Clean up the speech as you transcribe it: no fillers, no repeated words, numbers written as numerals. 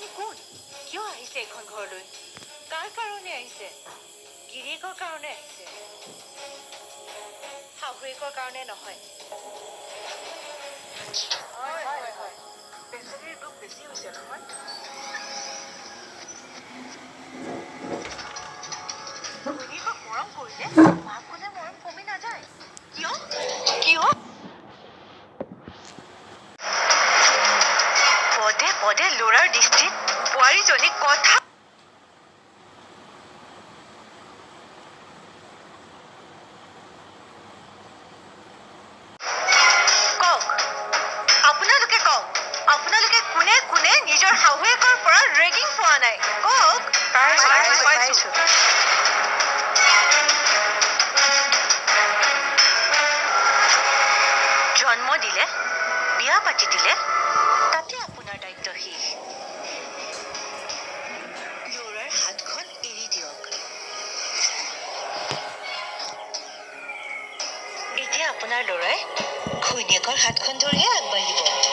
ছোৱালীজনী কোন? কিয় আহিছে এইখন ঘৰলৈ? কাৰ কাৰণে আহিছে? গিৰিয়েকৰ কাৰণে আহিছে, শাহুৱেকৰ কাৰণে নহয়। হয় হয় হয়, বেচেৰীৰ দুখ বেছি হৈছে নহয়। ঘৈণীয়েকক মৰম কৰিলে মাকলৈ মৰম কমি নাযায়। কিয়? কিয়? পদে পদে ল'ৰাৰ দৃষ্টিত বোৱাৰীজনীক কথা কওক, আপোনালোকে কওক, আপোনালোকে কোনে কোনে নিজৰ শাহুৱেকৰ পৰা ৰেগিং পোৱা নাই কওক? পাইছো। জন্ম দিলে, বিয়া পাতি দিলে, তাতে আপোনাৰ দায়িত্ব শেষ। ল'ৰাৰ হাতখন এৰি দিয়ক। এতিয়া আপোনাৰ ল'ৰাই ঘৈণীয়েকৰ হাতখন ধৰিহে আগবাঢ়িব।